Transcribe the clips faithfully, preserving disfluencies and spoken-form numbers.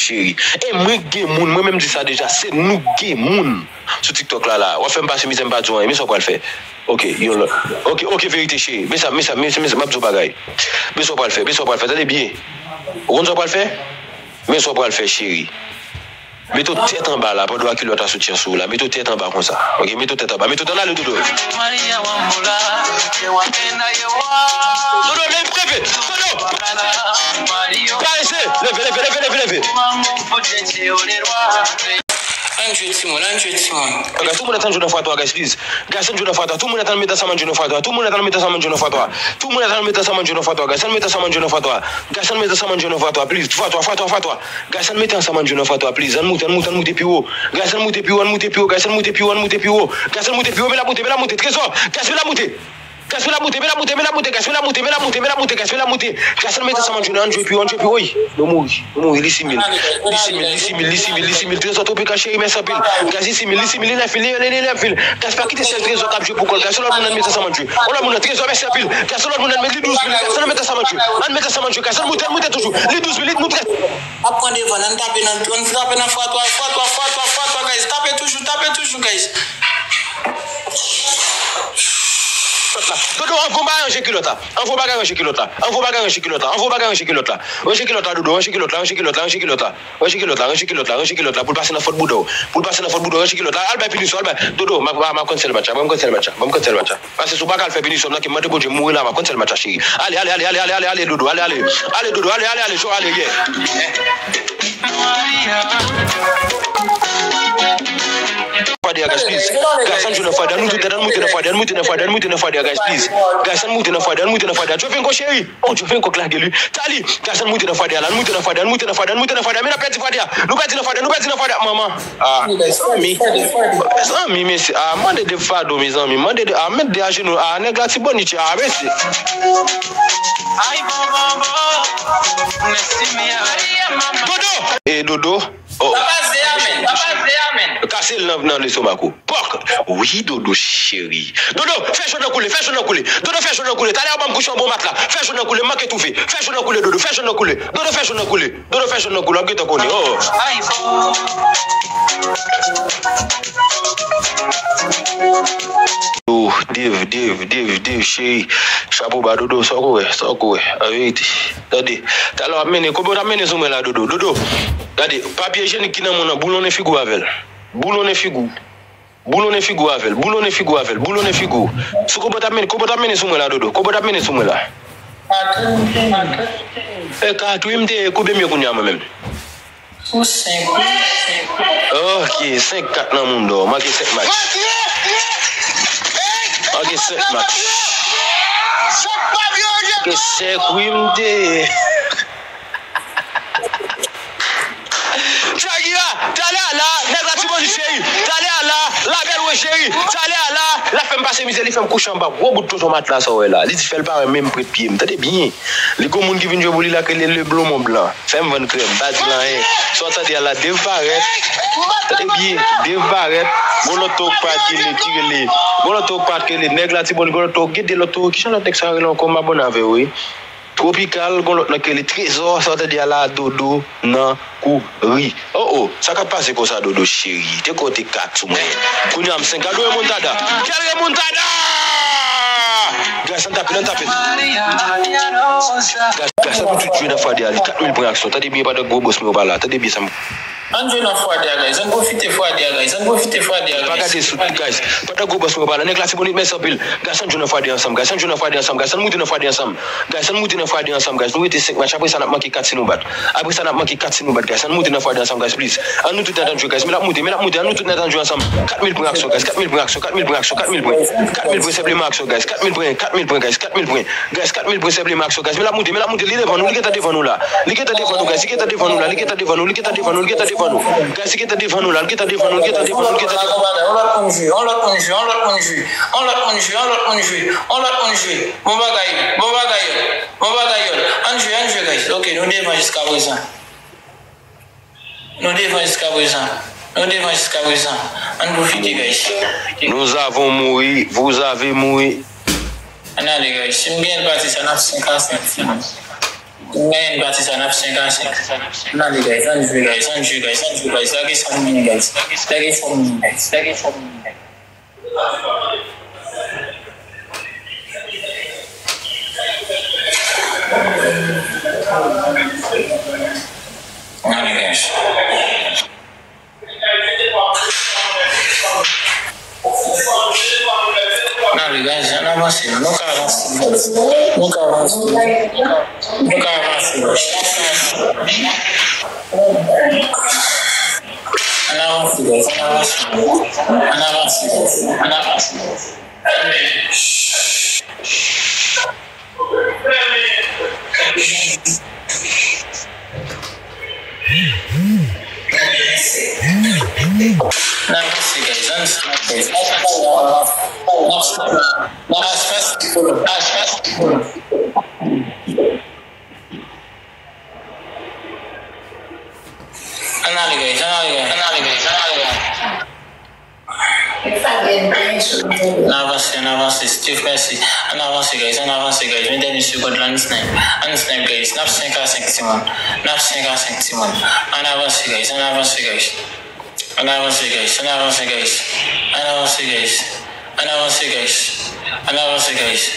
cheri. E mwen k gen moun, mwen menm di sa deja, se nou k gen moun sou TikTok la la. W ap fè m pase mizè, m pa di w anyen, men sa w pral fè. Ok, yon lòt. Ok, ok, verite cheri. Men sa, men sa, men sa, men sa, m ap di w bagay. Men sa w pral fè, men sa w pral fè, tande byen. Ou konn sa w pral fè? Men sa w pral fè, cheri. Mete w tèt anba la, pandan w ak kilòt a soti an sou ou la. Mete w tèt anba konsa. Ok, mete w tèt anba. Mete w tèt anba. Dodo, leve, leve, leve, leve, leve. Parese. Leve, leve, leve, leve, leve. Ann jwe timoun, ann jwe timoun. Ok, tout moun ap tann jwe nan fwa twa, guys, please. Guys, ann jwe nan fwa twa. Tout moun ap tann met ansanm ann jwe nan fwa twa. Tout moun ap tann met ansanm ann jwe nan fwa twa. Tout moun ap tann met ansanm ann jwe nan fwa twa. Guys, ann met ansanm ann jwe nan fwa twa. Guys, ann met ansanm ann jwe nan fwa twa, please. Fwa twa, fwa twa, fwa twa. Guys, ann met ansanm ann jwe nan fwa twa, please. Ann moute, ann moute, ann moute pi wo. Guys, ann moute pi wo, ann moute pi wo. Guys, ann moute pi wo, ann moute pi wo. Guys, ann moute pi wo. Men l ap moute, men l ap moute. Trezò. Guys, men l ap moute. Guys, men l ap moute, men l ap moute, men l ap moute. Guys, men l ap moute, men l ap moute. Guys, men l ap moute. Guys, ann met ansanm ann jwe, ann jwe pi wo, ann jwe pi wo. Wi, nou mouri. Nou mouri, li simil. Li simil, li simil, li simil, li simil. Trezò Tropikal cheri, mèsi anpil. Guys, li simil, li simil, li nèf mil, li, li, li nèf mil. Guys, pa kite sèl Trezò k ap jwe pou kò l. Guys, yon lòt moun nan met ansanm ann jwe. Yon lòt moun nan, Trezò, mèsi anpil. Guys, yon lòt moun nan met li douz mil. Guys, ann met ansanm ann jwe. Ann met ansanm ann jwe. Guys, ann moute, ann moute toujou. Li douz mil, li moute. Ap pran devan, ann tape nan, ann tape nan fwa twa, fwa twa, fwa twa, fwa twa, guys. Tape toujou, tape toujou, guys. Sòt la. Dodo, anvo bagay ranje kilòt la. Anvo bagay ranje kilòt la. Anvo bagay ranje kilòt la. Anvo bagay ranje kilòt la. Ranje kilòt la, Dodo, ranje kilòt la, ranje kilòt la, ranje kilòt la. Ranje kilòt la, ranje kilòt la, ranje kilòt la, pou l pase nan fòt bouda w. Pou l pase nan fòt bouda w, ranje kilòt la. Al bay pinisyon, al bay. Dodo, m ap, m ap cancel match la, m ap cancel match la, m ap cancel match la. Pase si w pa ka al fè pinisyon m nan, ke m mande Bondye m mouri la, m ap cancel match la, cheri. Ale, ale, ale, ale, ale, ale, ale, Dodo, ale, ale. Ale, Dodo, ale, ale, ale, cho, ale, yeah. Fwa de a, guys, please. Guys, ann jwe nan fwa de a, nou tout nèt, ann moute nan fwa de a, ann moute nan fwa de a, ann moute nan fwa de a, guys, please. Guys, ann moute nan fwa de a, ann moute nan fwa de a. Jovenko cheri. Oh, Jovenko k lage li. Tali. Guys, ann moute nan fwa de a la, ann moute nan fwa de a, ann moute nan fwa de a, ann moute nan fwa de a. Men n ap pèdi fwa de a. Nou pèdi nan fwa de a, nou pèdi nan fwa de a. Manman. Ah, mezanmi. Mezanmi, mesye. Ah, mande de fado, mezanmi. Mande de, ah, met de ajenou. Ah, nèg Latibonit, ah, mesye. Dodo! E Dodo. Oh. Papa Zé, amen. Papa Zé, amen. Kase l nan, nan lestomak ou. Pòk! Wi, Dodo cheri. Dodo, fè jòn nan koule, fè jòn nan koule. Dodo, fè jòn nan koule. Talè a w ban m kouche anba yon matla. Fè jòn nan koule, m manke toufe. Fè jòn nan koule, Dodo, fè jòn nan koule. Dodo, fè jòn nan koule. Dodo, fè jòn nan koule, w ap gentan konnen. Oh. Oh, Dave, Dave, Dave, Dave, cheri. Chapo ba, Dodo, sa w ko wè, sa w ko wè. An verite. Tande. Talè w ap mennen, konbyen w t ap mennen sou mwen la, Dodo? Dodo, gade, papye ijyenik ki nan men w nan, boulonnen figi w avè l. Boulonnen figi w. Boulonnen figi w avè l, boulonnen figi w avè l, boulonnen figi w. Sou konbyen w t ap mennen, konbyen w t ap mennen sou mwen la, Dodo? Konbyen w t ap mennen sou mwen la? E kat wi m te ye, konbyen m ye kounye a mwen menm? Ou senk wi. Ok, senk kat nan moun dò. Manke senk match. Manke senk match. Manke senk wi m te ye. Chagira, talè a la, nèg Latibonit cheri. Talè a la, la bèl wen cheri. Talè a la, l ap fè m pase mizè, li fè m kouche anba gwo bout tonton matla sa w wè la. Li di fè l pa wè menm prent pye m. Tande byen. Li gon moun ki vin jwe pou li la ke li Leblon Mont Blanc. Fè m vann krèm, pa di l anyen. Sa w tande a la, Dave parèt. Tande byen, Dave parèt. Gon lòt toro k parèt ki rele, ki rele. Gon lòt toro k parèt ki rele nèg Latibonit, gon lòt toro, gen de lòt toro. Kijan lòt nèg sa rele ankò? M abòne avè w wi. Tropikal, gon lòt nan ki rele Trezò, sa w tande a la, Dodo nan kouri. Oh, oh, sa k ap pase konsa, Dodo cheri? Te kwè w te kat sou mwen. Kounye a m senk. Gade yon remontada. Quelle remontada! Guys, ann tape l, ann tape l. Guys, guys, ann tout jwe nan fwa de a li. Kat mil pwen aksyon. Tande byen pandan gwo bòs mwen yo pa la. Tande byen sa m Ann jwe nan fwa de a, guys. Ann pwofite fwa de a, guys. Ann pwofite fwa de a, guys. Pa gade sou, guys. Pandan gwo bòs mwen yo pa la. Nèg Latibonit, mèsi anpil. Guys, ann jwe nan fwa de ansanm, guys. Ann jwe nan fwa de ansanm, guys. Ann moute nan fwa de ansanm. Guys, ann moute nan fwa de ansanm, guys. Nou rete senk match. Apre sa, n ap manke kat si nou bat. Apre sa, n ap manke kat si nou bat, guys. Ann moute nan fwa de ansanm, guys, please. Ann nou tout nèt ann jwe, guys. Men l ap moute, men l ap moute. Ann nou tout nèt ann jwe ansanm. Kat mil pwen aksyon, guys. Kat mil pwen aksyon, kat mil pwen aksyon, kat mil pwen. Kat mil pwen senpleman aksyon, guys. Kat mil pwen, kat mil pwen, guys. Kat mil pwen. Guys, kat mil pwen senpleman aksyon, guys. Men l ap moute, men l ap moute. Li devan nou, li gentan devan nou la. Li gentan devan nou, guys. Li gentan devan nou la, li gentan devan nou, li gentan devan nou, li gentan devan nou. Guys, li gentan devan nou la, li gentan devan nou, li gentan devan nou, li gentan devan nou. On lòt moun jwe, on lòt moun jwe, on lòt moun jwe. On lòt moun jwe, on lòt moun jwe, on lòt moun jwe. Bon bagay, bon bagay, bon bagay. Ann jwe, ann jwe, guys. Ok, nou devan jiska prezan. Nou devan jiska prezan. Nou devan jiska prezan. Ann pwofite, guys. Nous avons mouru, vous avez mouru. Ann ale, guys. Si m genyen pati sa, n ap senk a senk. N genyen pati sa, n ap senk a senk. N ale, guys, ann jwe, guys, ann jwe, guys, ann jwe, guys. Lage sa m gen, guys. Lage sa m gen, guys. Lage sa m gen, guys. N ale, guys. N ale, guys, ann avanse. Nou ka avanse. Nou ka avanse. Nou ka avanse. Ann avanse, guys, ann avanse. Ann avanse, guys, ann avanse. N avanse, guys, ann avanse, guys. As fast as possible. As fast as possible. Ann ale, guys, ann ale, guys, ann ale, guys, ann ale, guys. N avanse, ann avanse, Steve, mèsi. Ann avanse, guys, ann avanse, guys. Men dènye segond la, ann snipe. Ann snipe, guys. N ap senk a senk, timoun. N ap senk a senk, timoun. Ann avanse, guys, ann avanse, guys. Ann avanse, guys, ann avanse, guys. Ann avanse, guys. Ann avanse, guys. Ann avanse, guys.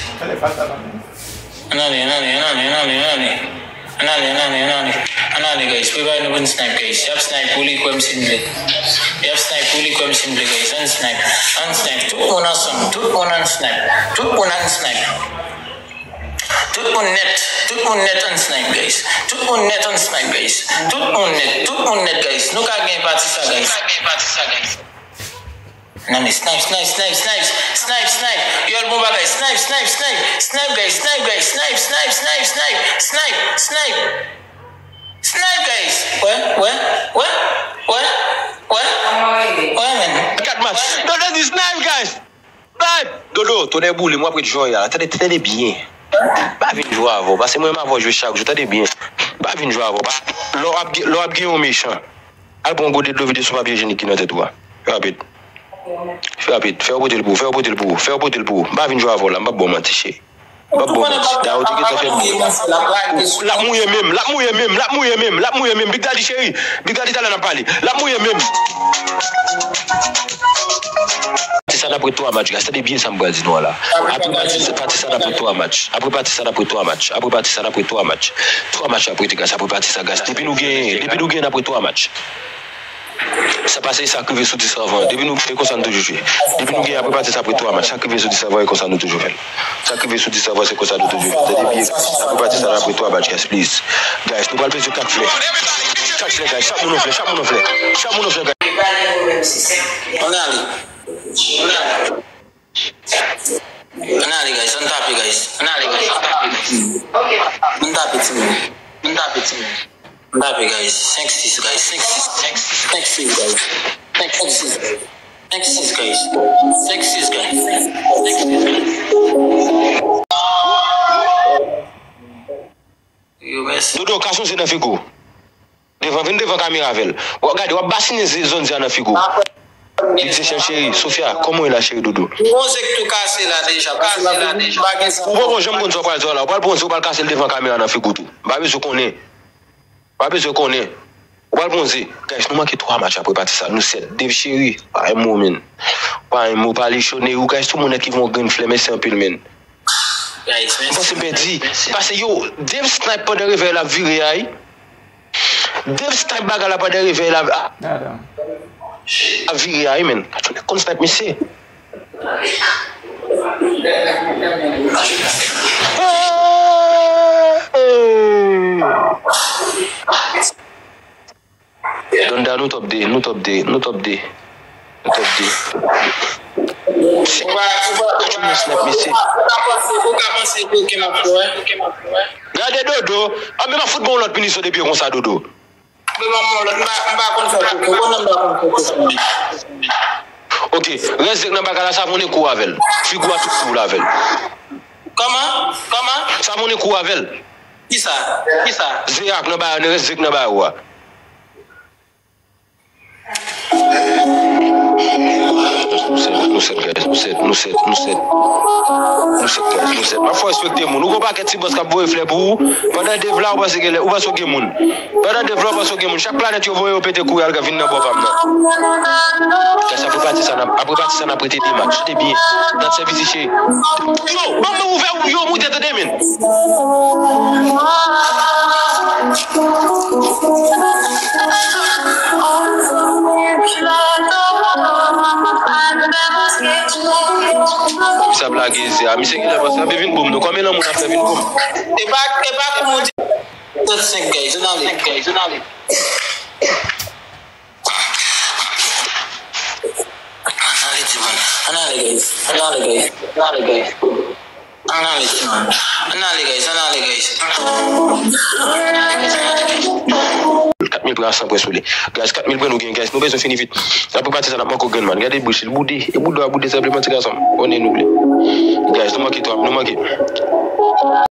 Ann ale, ann ale, ann ale, ann ale, ann ale. Ann ale, ann ale, ann ale. Ann ale, guys. Prepare nou pou n snipe, guys. Y ap snipe pou li kwè m si n vle. Y ap snipe pou li kwè m si n vle, guys. Ann snipe. Ann snipe. Tout moun ansanm. Tout moun ann snipe. Tout moun ann snipe. Tout moun nèt. Tout moun nèt ann snipe, guys. Tout moun nèt ann snipe, guys. Tout moun nèt. Tout moun nèt, guys. Nou ka gen pati sa, guys. Nou ka gen pati sa, guys. Nan men snipe, snipe, snipe, snipe, snipe, snipe. Yo, l bon bagay. Snipe, snipe, snipe, snipe, guys, snipe, guys, snipe, snipe, snipe, snipe, snipe, snipe. Snipe, guys. Wè, wè, wè, wè, wè, wè, man. Kat match. Dodo di snipe, guys. Snipe! Dodo, tonè boule m, w ap ret jwe a. Tande, tande byen. Pa vin jwe avè w, paske mwen menm avè w jwe chak jou, tande byen. Pa vin jwe avè w. Pa, lè w ap gen, lè w ap gen yon mechan, al pran yon gode dlo vide sou papye ijenik ki nan tèt ou a. Fè rapid. Fè rapid. Fè yo pote l pou ou. Fè yo pote l pou ou. Fè yo pote l pou ou. M pa vin jwe avè w la. M p ap ba w manti, cheri. M p ap ba w manti. Dayè, ou te gentan fè m. L ap mouye menm. L ap mouye menm. L ap mouye menm. L ap mouye menm. Big Daddy, cheri. Big Daddy, talè n ap pale. L ap mouye menm. Pati sa n ap ret twa match, guys. Tande byen sa m pral di nou an la. Apre pati sa, pati sa n ap ret twa match. Apre pati sa n ap ret twa match. Apre pati sa n ap ret twa match. Twa match ap rete, guys. Apre pati sa, guys. Depi nou genyen, depi nou genyen, n ap ret twa match. Sa pase, sa k rive sou dis avan. Depi nou, e konsa nou toujou jwe. Depi nou genyen, apre pati sa, ap ret twa match. Sa k rive sou dis avan, e konsa nou toujou fè l. Sa k rive sou dis avan, se konsa nou toujou fè l. Tande byen, guys. Apre pati sa, n ap ret twa match, guys, please. Guys, nou pral peze kat flè. Kat flè, guys. Chak moun yon flè, chak moun yon flè. Chak moun yon flè, guys. Ann ale. Ann ale. Ann ale, guys. Ann tape, guys. Ann ale, guys. Ann tape, guys. Ann tape, timoun. Ann tape, timoun. Ann tape, guys. Senk sis, guys. Senk sis, senk sis, senk sis, guys. Senk sis, guys. Senk sis, guys. Senk sis, guys. Senk sis, guys. Yo, mèsi. Dodo, ka sonje nan figo. Devan, vin devan kamera avè l. W ap gade, w ap basinen ze, zòn ze a nan figo. Big Seychelles cheri, Sofia, kòman w ye la cheri doudou? Yon ze k tou kase la deja, kase la deja. Ou poko janm konn sa w pral di la, ou pral pran ze, ou pral kase l devan kamera nan figo tou. M pa bezwen konnen. M pa bezwen konnen. Ou pral pran ze. Guys, nou manke twa match apre pati sa, nou sèt. Dave cheri, pa yon mo, man. Pa yon mo, pa lechone ou, guys, tout moun nèt ki voye yon grenn flè, mèsi anpil, man. M panse m pèdi. Pase yo, Dave snipe pandan revèy la ap vire a, wi. Dave snipe bagay la pandan revèy la ap vire a, wi, man. Tonè konn snipe mesye. Donda, nou top de, nou top de, nou top de. Nou top de. Ou pa, ou pa, ou pa, ou pa panse, ou ka panse ke okenn ap fè. Gade Dodo. Anben m ap fout ba w lòt pinisyon de pye konsa, Dodo. Anben m ap ba w lòt, m pa, m pa konn fè koken, ou konnen m pa konn fè koken. Ok, rès ze k nan bagay la, savon kou avè l. Figo a tout kou avè l. Kòman? Kòman? Savon kou avè l. Kisa? Kisa? Ze a k nan bagay, rès ze k nan bagay ou a. Nou sèt, guys, nou sèt, nou sèt, nou sèt. Nou sèt, guys, nou sèt. M ap fè w respekte moun. Ou gon pakèt ti bòs k ap voye flè pou ou. Pandan Dave la, ou panse gen lè, ou panse w gen moun. Pandan Dave la, ou panse w gen moun. Chak planèt yo voye, yo pete kouri al vin nan bò pa m nan. Guys, apre pati sa, n ap, apre pati sa, n ap rete de match. Tande byen. Dat sèvis cheri. Yo, ban m ouvè yo moute, tande, men. Misye ap lage zen a. Misye genlè panse, "Anben vin pou m non. Konbyen lanmou n ap fè, vin pou m?" E pa, e pa kòman di. Trannsenk, guys, ann ale. Ann ale, timoun. Ann ale, guys. Ann ale, guys. Ann ale, guys. Ann ale, timoun. Ann ale, guys. Ann ale, guys. Kat mil pran san pwen sou li. Guys, kat mil pwen nou gen, guys. Nou bezwen fini vit. Apre pati sa, n ap manke w grenn man. Gade bouch li, boude. E bouda a boude senpleman, ti gason. Onnen nou vle. Guys, nou manke twòp. Nou manke.